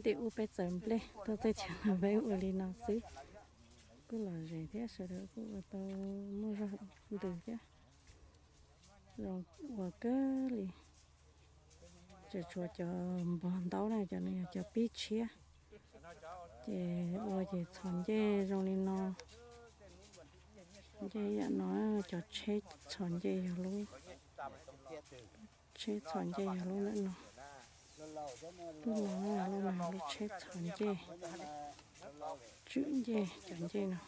Tej ub peb txawm nplej tau tej chaw no peb ua li no xwb. Kuj lom zem thiab sawv daws kuj ua tau muaj zog ntws thiab. Zoo ua kawg li. Tseem tshuav cov npog ntaub na, cov no yog cov pib tshiab. Ces ua ces txhos ncej zoo li no. Ncej yam no, cov tsheb txhos ncej yog lub, tsheb txhos ncej yog lub ntawm no. Lub no, lub no lub tsheb txhos ncej, tswm ncej cov ncej no.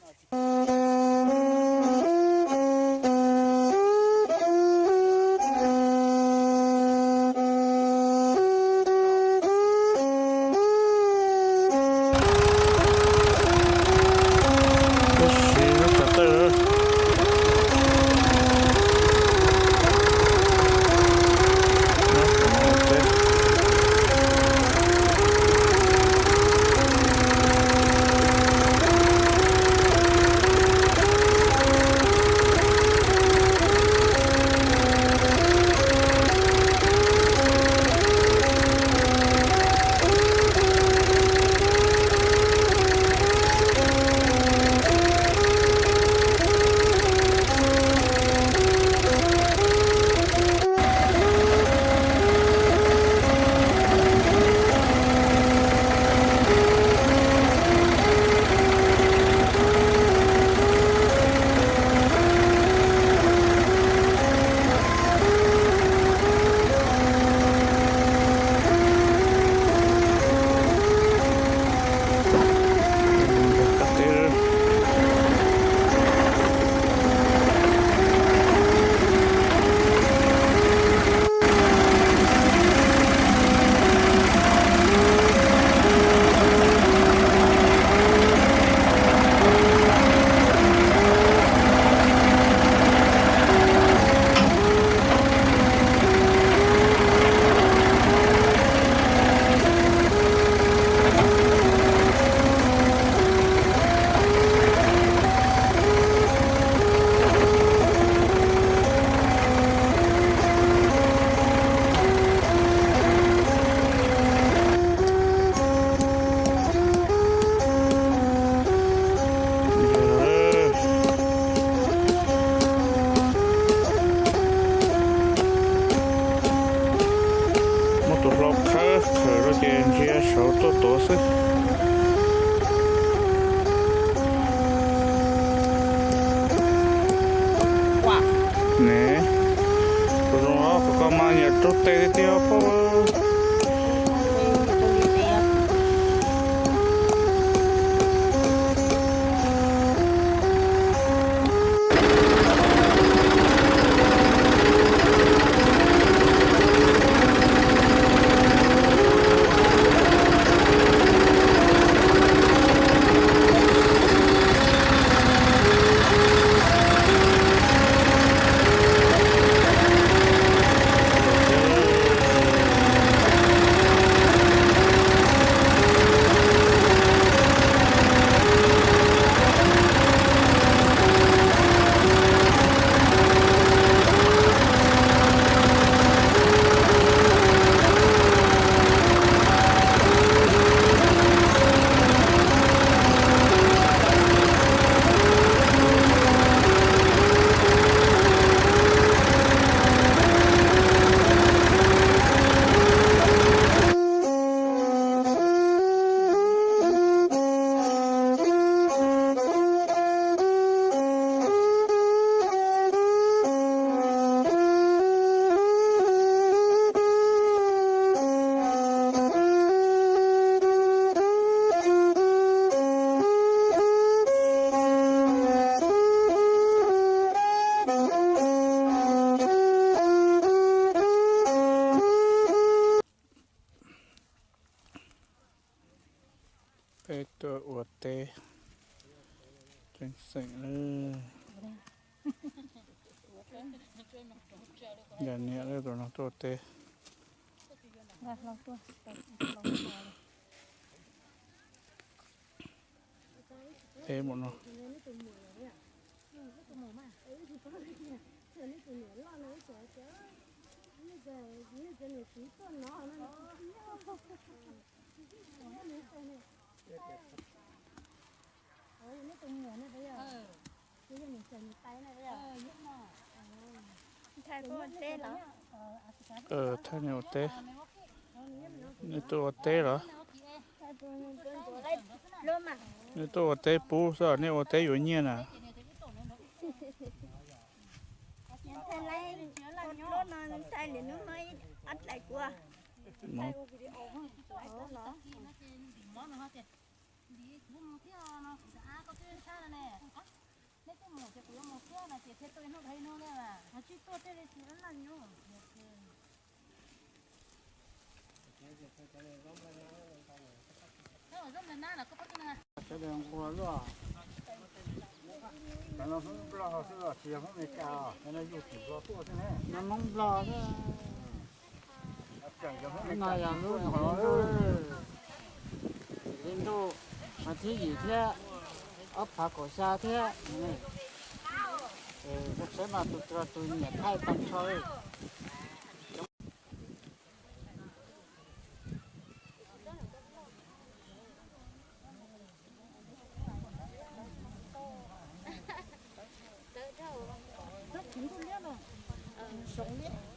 Muab tus hlau qhawb qhawm rau ces ntsia saud tuaj tuav xwb. Ne, kuv zoo os, kuv koj mas nyiam rub tes tiag tiag phauj. Peb tuaj ua teb tseem xeem lawm. Yog niam lawm tus no tuaj ua teb. Teb mus no. Thaij nej ua teb. Nej tuaj ua teb los? Nej tuaj ua teb pub xwb, nej ua teb yuav nyiaj na. Sawv daws nquag luaj. Cov no Hmoob Nplog xwb los tsis yog Hmoob Amelikas os, cov no yug tim Nplog tuaj xwb ne. No Hmoob Nplog xwb. No yog lub hlis ntuj, hlis ntuj vas thib yim thiab ob phav kaum xya thiab. Tsheb mas tus twg tus nyiam thaij tag nrho. Tab kuv ntuj liab no, zoo liab.